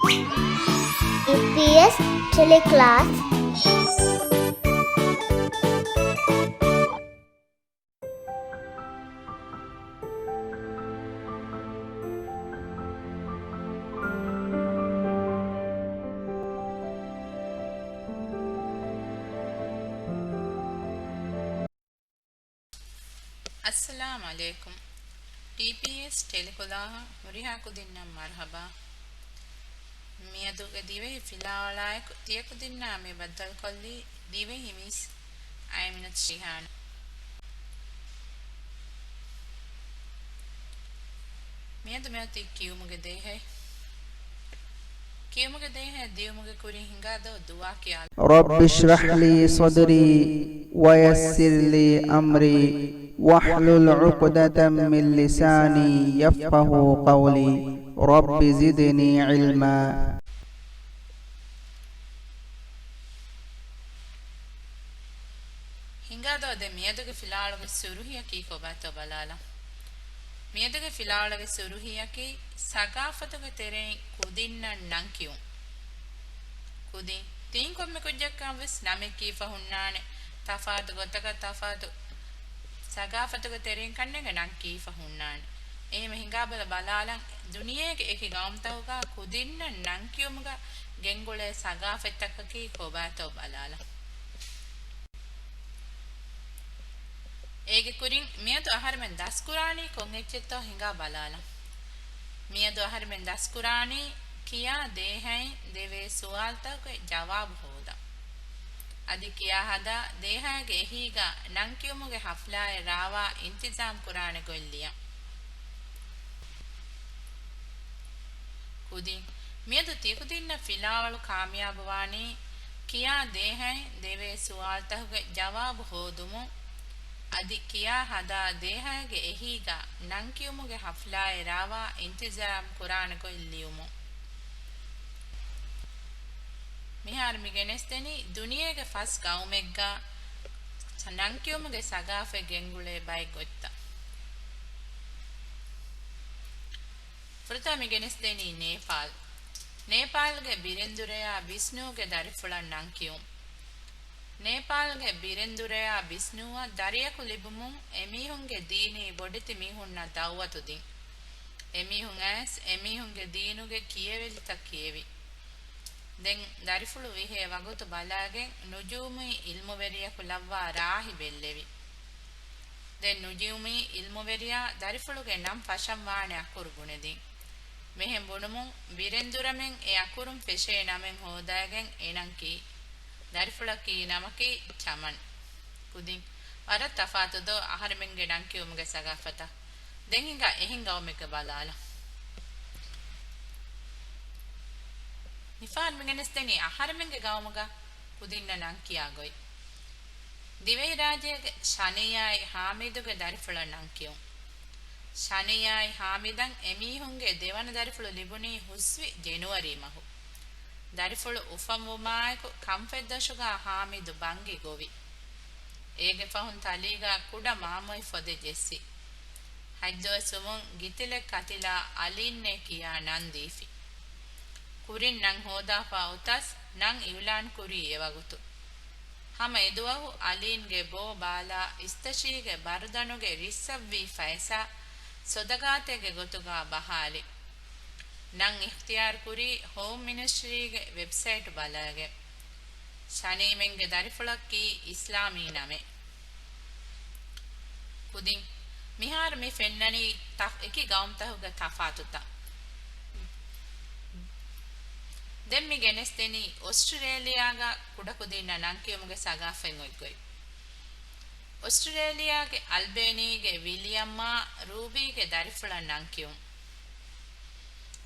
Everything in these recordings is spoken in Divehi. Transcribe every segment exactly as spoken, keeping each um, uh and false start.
އީޕީއެސް ޓެލެކްލާސް. އައްސަލާމް ޢަލައިކުމް. ޓީޕީއެސް ޓެލެކްލާސް ހުރިހާ ކުދިންނަށް މަރުޙަބާ. މިއަދުގެ ދިވެހި ފިލާވަޅާއެކު ތިޔަކުދިންނާ މި ބައްދަލުކޮށްލީ ދިވެހި މިސް އައިމިނަތު ޝިހާން. މިއަދު މިއޮތީ ކިޔުމުގެ ދޭހައެއް. ކިޔުމުގެ ދޭހައެއް ދިޔުމުގެ ކުރިން ހިނގާދޯ ދުޢާ ކިޔާލަ. رب اشرح لي صدري ويسر لي أمري واحلل عقدة من لساني يفقهوا قولي. رب زدني علما. ހިނގާދޯ ދެން މިއަދުގެ ފިލާވަޅުގެ ސުރުހިއަކީ ކޮބާތޯ ބަލާލަން. މިއަދުގެ ފިލާވަޅުގެ ސުރުހިއަކީ ސަގާފަތުގެ ތެރެއިން ކުދިންނަށް ނަން ކިޔުން. ކުދިން ތިން ކޮންމެ ކުއްޖަކަށްވެސް ނަމެއް ކީފަ ހުންނާނެ. ތަފާތު ގޮތަކަށް ތަފާތު ސަގާފަތުގެ ތެރެއިން ކަންނޭނގެ ނަން ކީފަ ހުންނާނެ. އެހެންވެ ހިނގާބަލަ ބަލާލަން، ދުނިޔޭގެ އެކި ގައުމުތަކުގަ ކުދިންނަށް ނަން ކިޔުމުގަ ގެންގުޅޭ ސަގާފަތްތަކަކީ ކޮބާތޯ ބަލާލަން. އޭގެ ކުރިން މިއަދު އަހަރެމެން ދަސްކުރާނީ ކޮން އެއްޗެއްތޯ ހިނގާ ބަލާލަން. މިއަދު އަހަރެމެން ދަސްކުރާނީ ކިޔާ ދޭހައިން ދެވޭ ސުވާލުތަކުގެ ޖަވާބު ހޯދަން. އަދި ކިޔާ ހަދާ ދޭހައިގެ އެހީގަ ނަން ކިޔުމުގެ ހަފްލާއެއް ރާވާ އިންތިޒާމް ކުރާނެ ގޮތް ލިޔަން. ކުދިން މިއަދު ތިޔަކުދިންނަށް ފިލާވަޅު ކާމިޔާބުވާނީ ކިޔާ ދޭހައިން ދެވޭ ސުވާލުތަކުގެ ޖަވާބު ހޯދުމުން. އަދި ކިޔާ ހަދާ ދޭހައިގެ އެހީގަ ނަން ކިޔުމުގެ ހަފްލާއެއް ރާވާ އިންތިޒާމް ކުރާނެ ގޮތް ލިޔުމުން. މިހާރު މި ގެނެސްދެނީ ދުނިޔޭގެ ފަސް ގައުމެއްގަ ނަން ކިޔުމުގެ ސަގާފަތް ގެންގުޅޭ ބައެއް ގޮތްތައް. ފުރަތަމަ މި ގެނެސްދެނީ ނޭޕާލް. ނޭޕާލްގެ ބިރެންދުރެޔާ ބިސްނޫގެ ދަރިފުޅަށް ނަން ކިޔުން. ނޭޕާލްގެ ބިރެންދުރެޔާ ބިސްނޫއަށް ދަރިޔަކު ލިބުމުން އެމީހުންގެ ދީނީ ބޮޑެތި މީހުންނަށް ދައުވަތު ދިން. އެމީހުން އައިސް އެމީހުންގެ ދީނުގެ ކިޔެވެލިތައް ކިޔެވި. ދެން ދަރިފުޅު ވިހޭ ވަގުތު ބަލާގެން ނުޖޫމީ އިލްމުވެރިޔަކު ލައްވާ ރާހި ބެއްލެވި. ދެން ނުޖޫމީ އިލްމުވެރިޔާ ދަރިފުޅުގެ ނަން ފަށަން ވާނެ އަކުރު ބުނެދިން. މިހެން ބުނުމުން ބިރެންދުރަމެން އެ އަކުރުން ފެށޭ ނަމެއް ހޯދާގެން އެ ނަން ކީ. ދަރިފުޅަށް ކީ ނަމަކީ ޗަމަން. ކުދިން ވަރަށް ތަފާތު ދޯ އަހަރެމެންގެ ނަން ކިޔުމުގެ ސަގާފަތަށް. ދެން ހިނގާ އެހެން ގައުމެއްގަ ބަލާލަން. މިފަހަރު މި ގެނެސްދެނީ އަހަރެމެންގެ ގައުމުގަ ކުދިންނަށް ނަން ކިޔާ ގޮތް. ދިވެހިރާއްޖޭގެ ޝަނިއްޔާއި ހާމިދުގެ ދަރިފުޅަށް ނަން ކިޔުން. ޝަނިއްޔާއި ހާމިދަށް އެމީހުންގެ ދެވަނަ ދަރިފުޅު ލިބުނީ ހުސްވި ޖެނުއަރީ މަހު. ދަރިފުޅު އުފަންވުމާއެކު ކަންފަތްދޮށުގަ ހާމިދު ބަންގި ގޮވި. އޭގެ ފަހުން ތަލީގަ ކުޑަ މާމޮތް ފޮދެއް ޖެއްސި. ހަތްދުވަސްވުމުން ގިތިލެއް ކަތިލާ އަލީންނޭ ކިޔާ ނަން ދީފި. ކުރިން ނަން ހޯދާފަ އޮތަސް ނަން އިއުލާން ކުރީ އެވަގުތު. ހަމަ އެދުވަހު އަލީންގެ ބޯ ބާލާ އިސްތަށީގެ ބަރުދަނުގެ ރިއްސަށްވީ ފައިސާ ސޮދަގާތެއްގެ ގޮތުގަ ބަހާލި. ނަން އިޚްތިޔާރު ކުރީ ހޯމް މިނިސްޓްރީގެ ވެބްސައިޓު ބަލައިގެން. ޝަނީމެންގެ ދަރިފުޅަކީ އިސްލާމީ ނަމެއް. ކުދިން މިހާރު މި ފެންނަނީ ތަ-، އެކި ގައުމުތަކުގެ ތަފާތުތައް. ދެން މި ގެނެސްދެނީ އޮސްޓްރޭލިޔާގަ ކުޑަކުދިންނަށް ނަންކިޔުމުގެ ސަގާފަތް އޮތްގޮތް. އޮސްޓްރޭލިޔާގެ އަލްބޭނީގެ ވިލިއަމާ ރޫބީގެ ދަރިފުޅަށް ނަންކިޔުން.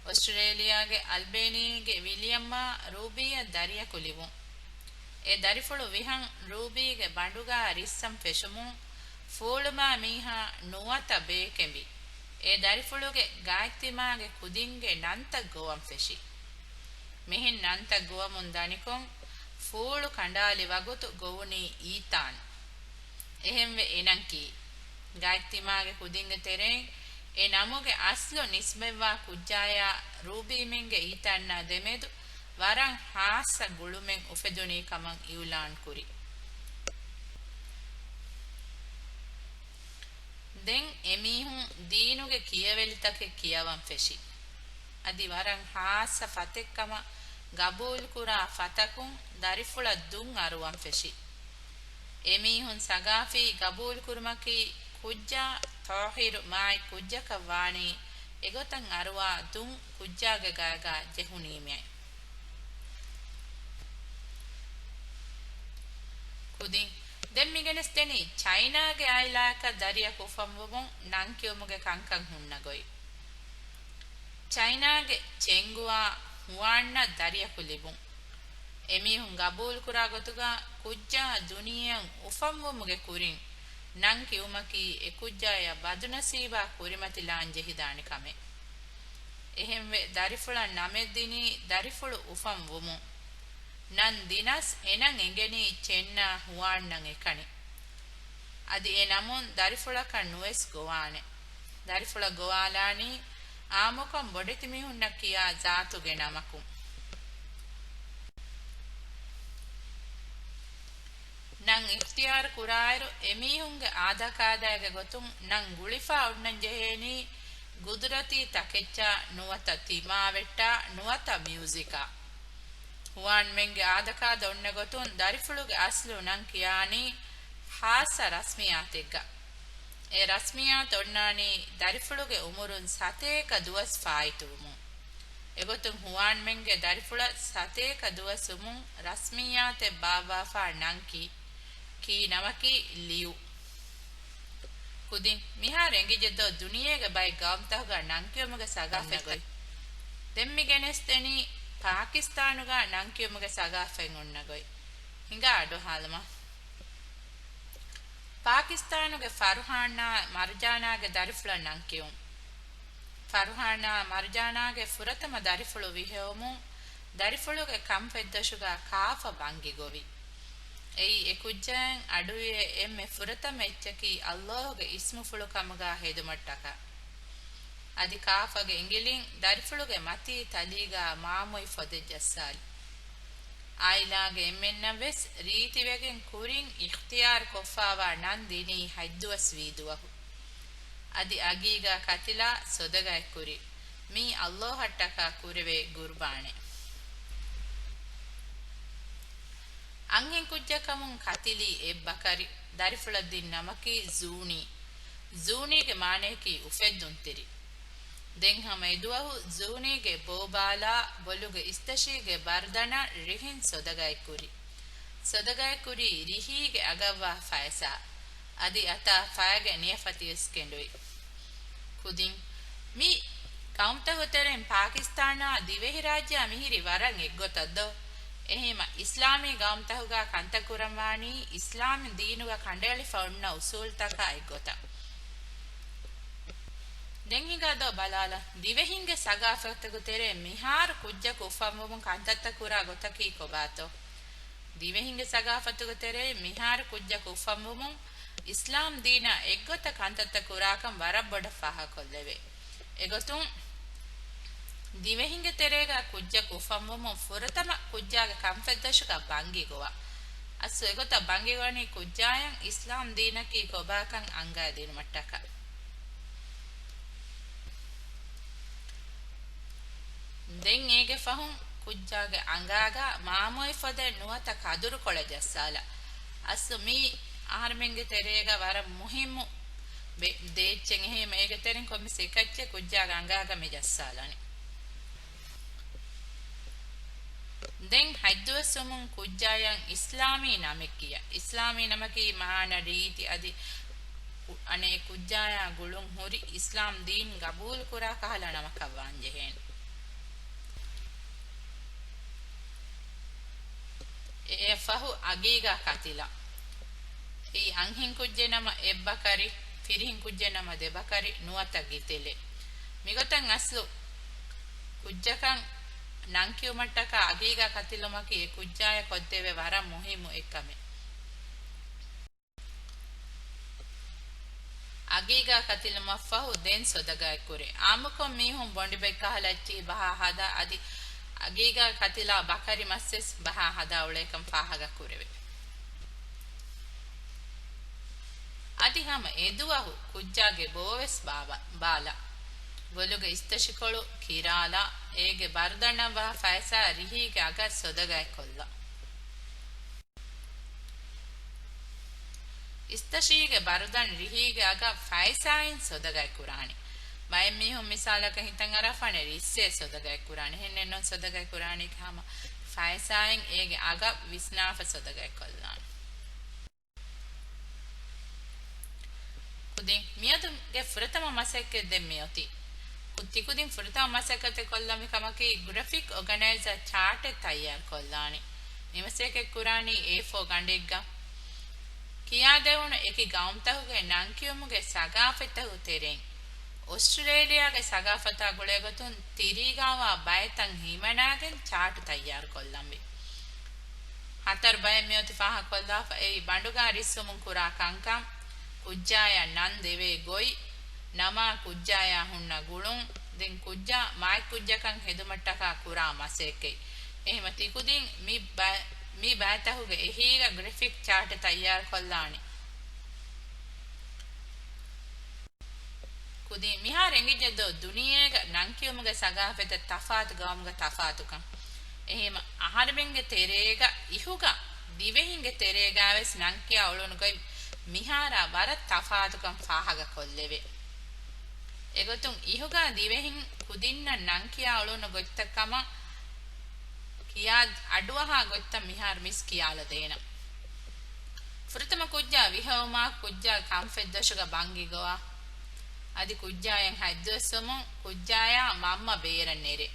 އޮސްޓްރޭލިޔާގެ އަލްބޭނީގެ ވިލިއަމާ ރޫބީއަށް ދަރިޔަކު ލިބުން. އެ ދަރިފުޅު ވިހަން ރޫބީގެ ބަނޑުގާ ރިއްސަން ފެށުމުން ފޫޅުމާ މީހާ ނުވަތަ ބޭކެނބި. އެ ދަރިފުޅުގެ ގާތްތިމާގެ ކުދިންގެ ނަންތައް ގޮވަން ފެށި. މިހެން ނަންތައް ގޮވަމުން ދަނިކޮށް، ފޫޅު ކަނޑާލި ވަގުތު ގޮވުނީ އީތާން. އެހެންވެ އެނަން ކީ، ގާތްތިމާގެ ކުދިންގެ ތެރެއިން އެ ނަމުގެ އަސްލު ނިސްބަތްވާ ކުއްޖާޔާ ރޫބީމެންގެ އީތަންނާ ދެމެދު ވަރަށް ހާއްސަ ގުޅުމެއް އުފެދުނީ ކަމަށް އިއުލާން ކުރި. ދެން އެމީހުން ދީނުގެ ކިޔަވެލިތަކެއް ކިޔަވަން ފެށި. އަދި ވަރަށް ހާއްސަ ފަތެއްކަމަށް ގަބޫލުކުރާ ފަތަކުން ދަރިފުޅަށް ދުން އަރުވަން ފެށި. އެމީހުން ސަގާފީ ގަބޫލުކުރުމަކީ ކުއްޖާ ޠާހިރު މާތް ކުއްޖަކަށް ވާނީ އެގޮތަށް އަރުވާ ދުން ކުއްޖާގެ ގައިގާ ޖެހުނީމޭ. ކުދިން ދެން މިގެނެސްދެނީ ޗައިނާގެ އާއިލާއަކަށް ދަރިއަކު އުފަންވުމުން ނަންކިޔުމުގެ ކަންކަން ހުންނަ ގޮތް. ޗައިނާގެ ޗެންގުއާ ހުވާންނަށް ދަރިއަކު ލިބުން. އެމީހުން ގަބޫލުކުރާ ގޮތުގަ ކުއްޖާ ދުނިޔެއަށް އުފަންވުމުގެ ކުރިން ނަން ކިޔުމަކީ އެ ކުއްޖާޔަށް ބަދުނަސީބާ ކުރިމަތިލާން ޖެހިދާނެ ކަމެއް. އެހެންވެ، ދަރިފުޅަށް ނަމެއް ދިނީ ދަރިފުޅު އުފަން ވުމުން. ނަން ދިނަސް އެ ނަން އެނގެނީ ޗެންއާ ހުވާންނަށް އެކަނި. އަދި އެ ނަމުން ދަރިފުޅަކަށް ނުވެސް ގޮވާނެ. ދަރިފުޅަށް ގޮވާލާނީ އާއްމުކޮށް ބޮޑެތި މީހުންނަށް ކިޔާ ޒާތުގެ ނަމަކުން. ނަން އިޚްތިޔާރު ކުރާއިރު، އެމީހުންގެ އާދަކާދައިގެ ގޮތުން ނަން ގުޅިފާ އޮންނަން ޖެހޭނީ ގުދުރަތީ ތަކެއްޗާ ނުވަތަ ތިމާވެއްޓާ ނުވަތަ މިއުޒިކާ. ހުވާންމެންގެ އާދަކާދަ އޮންނަ ގޮތުން ދަރިފުޅުގެ އަސްލު ނަން ކިޔާނީ ހާއްސަ ރަސްމިއްޔާތެއްގަ. އެ ރަސްމިއްޔާތު އޮންނާނީ ދަރިފުޅުގެ އުމުރުން ސަތޭކަ ދުވަސް ފާއިތުވުމުން. އެގޮތުން ހުވާންމެންގެ ދަރިފުޅަށް ސަތޭކަ ދުވަސް ވުމުން ރަސްމިއްޔާތެއް ބާއްވާފާ ނަން ކީ، ކީ ނަމަކީ ލިޔު. ކުދިން މިހާރު އެނގިއްޖެއްދޯ ދުނިޔޭގެ ބައެއް ގައުމުތަކުގަ ނަންކިޔުމުގެ ސަގާފަތްތައް. ދެން މި ގެނެސްދެނީ ޕާކިސްތާނުގަ ނަންކިޔުމުގެ ސަގާފަތް އޮންނަ ގޮތް. ހިނގާ އަޑުއަހާލަމާ. ޕާކިސްތާނުގެ ފަރުހާނާ މަރުޖާނާގެ ދަރިފުޅަށް ނަންކިޔުން. ފަރުހާނާ މަރުޖާނާގެ ފުރަތަމަ ދަރިފުޅު ވިހެއުމުން ދަރިފުޅުގެ ކަންފަތްދޮށުގަ ކާފަ ބަންގި ގޮވި. އެއީ އެ ކުއްޖާއަށް އަޑުއިވޭ އެންމެ ފުރަތަމަ އެއްޗަކީ ﷲ ގެ އިސްމުފުޅު ކަމުގަ ހެދުމަށްޓަކާ. އަދި ކާފަގެ އިނގިލިން ދަރިފުޅުގެ މަތީ ތަލީގަ މާމޮތް ފޮދެއް ޖައްސާލި. އާއިލާގެ އެންމެންނަށް ވެސް ރީތިވެގެން ކުރިން އިޚްތިޔާރު ކޮށްފާވާ ނަން ދިނީ ހަތްދުވަސް ވީ ދުވަހު. އަދި އަގީގާ ކަތިލާ ސޮދަގައެއް ކުރި. މީ ﷲ އަށްޓަކާ ކުރެވޭ ގުރުބާނެއް. އަންހެން ކުއްޖެއް ކަމުން ކަތިލީ އެއްބަކަރި. ދަރިފުޅަށް ދިން ނަމަކީ ޒޫނީ. ޒޫނީގެ މާނަޔަކީ އުފެއްދުންތެރި. ދެން ހަމަ އެދުވަހު ޒޫނީގެ ބޯބާލާ ބޮލުގެ އިސްތަށީގެ ބަރުދަނަށް ރިހިން ސޮދަގައެއް ކުރި. ސޮދަގައެއް ކުރީ ރިހީގެ އަގަށްވާ ފަޔަސާ. އަދި އަތާ ފަޔަގެ ނިޔަފަތިވެސް ކެނޑުވި. ކުދިން މި ގައުމުތަކުގެ ތެރެއިން ޕާކިސްތާނާ ދިވެހިރާއްޖެއާ މިހިރީ ވަރަށް އެއްގޮތަށް ދޯ؟ އެހީމަ އިސްލާމީ ގައުމުތަކުގަ ކަންތައް ކުރަންވާނީ އިސްލާމް ދީނުގަ ކަނޑައެޅިފަ އޮންނަ އުސޫލުތަކާ އެއްގޮތަށް. ދެން ހިނގާ ދޯ ބަލާލަ، ދިވެހިންގެ ސަގާފަތުގެ ތެރޭ މިހާރު ކުއްޖަކު އުފަންވުމުން ކަންތައްތައް ކުރާ ގޮތަކީ ކޮބާތޯ؟ ދިވެހިންގެ ސަގާފަތުގެ ތެރޭ މިހާރު ކުއްޖަކު އުފަންވުމުން އިސްލާމް ދީނާ އެއްގޮތަށް ކަންތައްތައް ކުރާކަން ވަރަށް ބޮޑަށް ފާހަގަކޮށްލެވޭ. އެގޮތުން، ދިވެހިންގެ ތެރޭގަ ކުއްޖަކު އުފަންވުމުން ފުރަތަމަ ކުއްޖާގެ ކަންފަތްދޮށުގަ ބަންގި ގޮވާ. އަސްލު އެގޮތަށް ބަންގި ގޮވަނީ ކުއްޖާޔަށް އިސްލާމް ދީނަކީ ކޮބާކަން އަންގައިދިނުމަށްޓަކާ. ދެން އޭގެ ފަހުން ކުއްޖާގެ އަނގާގަ މާމޮތް ފޮދެއް ނުވަތަ ކަދުރުކޮޅެއް ޖައްސާލަ. އަސްލު މީ އަހަރެމެންގެ ތެރޭގަ ވަރަށް މުހިއްމު ބެ-، ދޭއްޗެއް. އެހީމަ އޭގެ ތެރެއިން ކޮންމެސް އެކައްޗެއް ކުއްޖާގެ އަނގާގަ މި ޖައްސާލަނީ. ދެން ހަތްދުވަސްވުމުން ކުއްޖާޔަށް އިސްލާމީ ނަމެއް ކިޔާ. އިސްލާމީ ނަމަކީ މާނަ ރީތި އަދި ކު-، އަނެއް ކުއްޖާޔާ ގުޅުން ހުރި އިސްލާމް ދީން ގަބޫލުކުރާ ކަހަލަ ނަމަކަށް ވާންޖެހޭނެ. އެއަށް ފަހު އަގީގާ ކަތިލާ. އެއީ އަންހެން ކުއްޖެއް ނަމަ އެއްބަކަރި، ފިރިހެން ކުއްޖެއް ނަމަ ދެބަކަރި ނުވަތަ ގިތެލެއް. މިގޮތަށް އަސްލު ކުއްޖަކަށް ނަންކިޔުމަށްޓަކާ އަގީގާ ކަތިލުމަކީ އެ ކުއްޖާޔަށް ކޮށްދެވޭ ވަރަށް މުހިއްމު އެއްކަމެއް. އަގީގާ ކަތިލުމަށްފަހު ދެން ސޮދަގައެއް ކުރޭ. އާއްމުކޮށް މީހުން ބޮނޑިބައެއް ކަހަލަ އެއްޗިހި ބަހާ ހަދާ އަދި އަގީގާ ކަތިލާ ބަކަރި މައްސެސް ބަހާ ހަދާ އުޅޭކަން ފާހަގަ ކުރެވޭ. އަދި ހަމަ އެދުވަހު ކުއްޖާގެ ބޯވެސް ބާބަ-، ބާލާ. ގޮލުގެ އިސްތަށިކޮޅު ކިރާލާ، އޭގެ ބަރުދަންނަށް ވާ ފައިސާ ރިހީގެ އަގަށް ސޮދަގައެއް ކޮށްލާ. އިސްތަށީގެ ބަރުދަން ރިހީގެ އަގަށް ފައިސާއިން ސޮދަގައި ކުރާނެ. ބައެއް މީހުން މިސާލަކަށް ހިތަށް އަރާ ފަނެ ރިއްސޭ ސޮދަގައި ކުރާނެ. ހެންނެއްނު ސޮދަގައި ކުރާނީ ހަމަ ފައިސާއިން އޭގެ އަގަށް ވިސްނާފަ ސޮދަގައި ކޮށްލާނެ. ކުދިން މިއަދުގެ ފުރަތަމަ މަސައްކަތް ދެން މިއޮތީ. ކު-، ތިކުދިން ފުރަތަމަ މަސައްކަތެއް ކޮށްލަން މި ކަމަކީ ގްރެފިކް އޯގަނައިޒަރ ޗާޓެއް ތައްޔާރު ކޮށްލާނީ. މި މަސައްކަތް ކުރާނީ އޭ ފޯ ގަނޑެއްގަ. ކިޔާދެވުނު އެކި ގައުމުތަކުގެ ނަންކިޔުމުގެ ސަގާފަތްތަކުގެ ތެރެއިން އޮސްޓްރޭލިޔާގެ ސަގާފަތާ ގުޅޭގޮތުން ތިރީގާވާ ބައެއް ތަން ހިމަނާގެން ޗާޓު ތައްޔާރުކޮށްލަންވީ. ހަތަރު ބައެއް މިއޮތީ ފާހަގަކޮށްލާފަ. އެއީ ބަނޑުގާ ރިއްސުމުން ކުރާ ކަންކަން، ކުއްޖާޔަށް ނަން ދެވޭ ގޮތް، ނަމާ ކުއްޖާޔާ ހުންނަ ގުޅުން، ދެން ކުއްޖާ މާތްކުއްޖަކަށް ހެދުމަށްޓަކާ ކުރާ މަސައްކަތް. އެހެމަ ތިކުދިން މި ބަ-، މި ބައިތަކުގެ އެހީގަ ގްރެފިކް ޗާޓެއް ތައްޔާރުކޮށްލާނެ. ކުދިން މިހާރު އެނގިއްޖެއްދޯ ދުނިޔޭގަ ނަންކިޔުމުގެ ސަގާފަތަށް ތަފާތު ގައުމުގަ ތަފާތުކަން. އެހެމަ އަހަރެމެންގެ ތެރޭގަ އިހުގަ ދިވެހިންގެ ތެރޭގަވެސް ނަންކިޔާ އުޅުނު ގޮތް މިހާރާ ވަރަށް ތަފާތުކަން ފާހަގަ ކޮށްލެވޭ. އެގޮތުން އިހުގަ ދިވެހިން ކުދިންނަށް ނަންކިޔާ އުޅުނު ގޮތްތައް ކަމަށް ކިޔާ އަޑުއަހާ ގޮތްތައް މިހާރު މިސް ކިޔާލަދޭނަން. ފުރަތަމަ ކުއްޖާ ވިހަވުމާ ކުއްޖާ ކަންފަތްދޮށުގަ ބަންގި ގޮވާ. އަދި ކުއްޖާޔަށް ހަތްދުވަސްވުމުން ކުއްޖާޔާ މަންމަ ބޭރަށް ނެރޭ.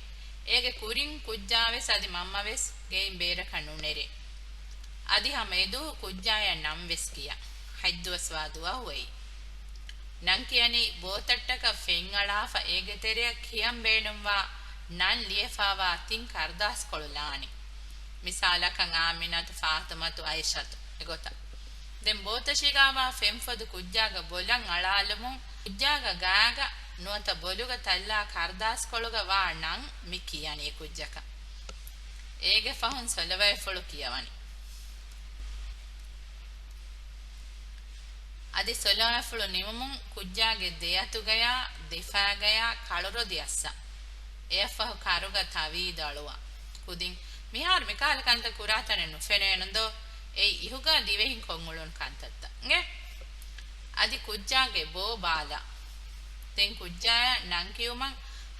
އޭގެ ކުރިން ކުއްޖާވެސް އަދި މަންމަވެސް ގެއިން ބޭރަކަށް ނުނެރޭ. އަދި ހަމަ އެދުވަހު ކުއްޖާޔަށް ނަންވެސް ކިޔާ. ހަތްދުވަސްވާ ދުވަހު އެއީ. ނަން ކިޔަނީ ބޯތައްޓަކަށް ފެންއަޅާފަ އޭގެ ތެރެއަށް ކިޔަން ބޭނުންވާ ނަން ލިޔެފަވާ ތިން ކަރުދާސްކޮޅު ލާނީ. މިސާލަކަށް އާމިނަތު، ފާތުމަތު، އައިޝަތު އެގޮތަށް. ދެން ބޯތަށީގާވާ ފެންފޮދު ކުއްޖާގެ ބޮލަށް އަޅާލުމުން ކުއްޖާގެ ގާގަ ނުވަތަ ބޮލުގަ ތައްލާ ކަރުދާސްކޮޅުގަ ވާ ނަން މި ކިޔަނީ އެ ކުއްޖަކަށް. އޭގެ ފަހުން ސޮލަވައިފުޅު ކިޔަވަނީ. އަދި ސޮލަވައިފުޅު ނިމުމުން ކުއްޖާގެ ދެއަތުގަޔާ ދެފާގަޔާ ކަޅުރޮދި އައްސަ. އެއަށްފަހު ކަރުގަ ތަވީދު އަޅުވާ. ކުދިން މިހާރު މިކަހަލަ ކަންތައް ކުރާތަނެއް ނުފެނޭނުދޯ؟ އެއީ އިހުގާ ދިވެހިން ކޮށްއުޅުނު ކަންތައްތައް. އިނގޭ؟ އަދި ކުއްޖާގެ ބޯ ބާލާ. ދެން ކުއްޖާޔަށް ނަން ކިޔުމަށް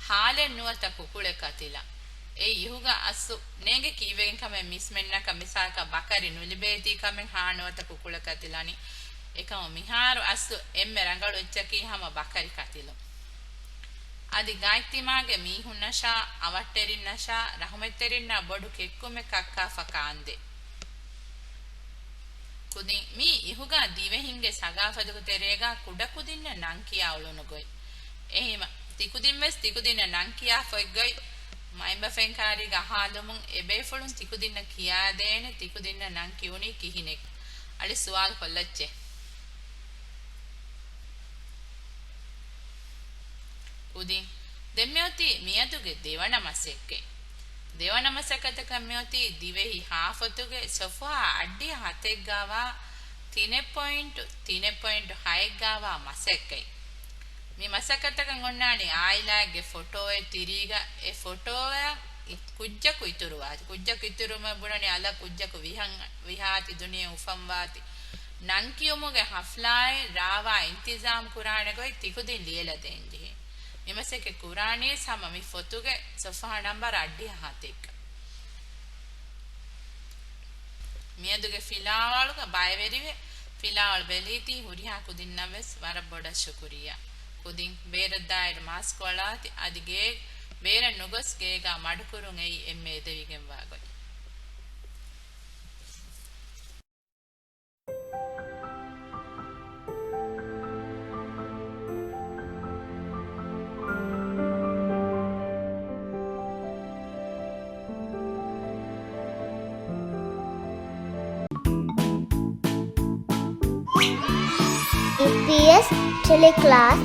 ހާލެއް ނުވަތަ ކުކުޅެއް ކަތިލާ. އެއީ އިހުގަ އަސްލު ނޭނގެ ކީއްވެގެން ކަމެއް މިސްމެންނަކަށް މިސާލަކަށް ބަކަރި ނުލިބޭތީ ކަމެއް ހާ ނުވަތަ ކުކުޅެއް ކަތިލާނީ. އެކަމު މިހާރު އަސްލު އެންމެ ރަނގަޅު އެއްޗަކީ ހަމަ ބަކަރި ކަތިލުން. އަދި ގާތްތިމާގެ މީހުންނަށާ، އަވަށްޓެރިންނަށާ، ރަހުމަތްތެރިންނާ ބޮޑު ކެއްކުމެއް ކައްކާފަ ކާންދޭ. ކުދިން މީ އިހުގާ ދިވެހިންގެ ސަގާފަތުގެ ތެރޭގާ ކުޑަކުދިންނަށް ނަންކިޔާ އުޅުނު ގޮތް. އެހެމަ ތިކުދިންވެސް ތިކުދިންނަށް ނަންކިޔާފަ އޮތްގޮތް މައިންބަފައިން ކާރީގަ އަހާލުމުން އެބޭފުޅުން ތިކުދިންނަށް ކިޔާދޭނެ ތިކުދިންނަށް ނަން ކިޔުނީ ކިހިނެއް. އަޅި ސުވާލު ކޮށްލައްޗޭ. ކުދިން ދެން މިއޮތީ މިއަދުގެ ދެވަނަ މަސައްކަތް. ދެވަނަ މަސައްކަތަކަށް މިއޮތީ ދިވެހި ހާފޮތުގެ ސޮފުހާ އައްޑިހަ ހަތެއްގާވާ ތިނެއް ޕޮއިންޓު ތިނެއް ޕޮއިންޓު ހައެއްގާވާ މަސައްކަތް. މި މަސައްކަތަކަށް އޮންނާނީ އާއިލާއެއްގެ ފޮޓޯއެއް ތިރީގަ އެ ފޮޓޯއަށް ކުއްޖަކު އިތުރުވާތި. ކުއްޖަކު އިތުރުވުމަށް ބުނަނީ އަލަށް ކުއްޖަކު ވިހަން ވިހާތި ދުނިޔެ އުފަންވާތި. ނަންކިޔުމުގެ ހަފްލާއެއް ރާވާ އިންތިޒާމް ކުރާނެ ގޮތް ތިކުދިން ލިޔެލަދޭންޖެހޭ. މިމަސައްކަތް ކުރާނީސް ހަމަ މި ފޮތުގެ ސޮފުހާ ނަންބަރު އައްޑިހަ ހަތެއްގަ. މިއަދުގެ ފިލާވަޅުގަ ބައިވެރިވެ، ފިލާވަޅު ބެލީތީ ހުރިހާ ކުދިންނަށްވެސް ވަރަށް ބޮޑަށް ޝުކުރިއްޔާ. ކުދިން ބޭރަށްދާއިރު މާސްކު އަޅާތި، އަދި ގޭ، ބޭރަށް ނުގޮސް ގޭގާ މަޑުކުރުން އެއީ އެންމެ އެދެވިގެންވާ ގޮތް. އެމްޕީއެސް ޓެލެކްލާސް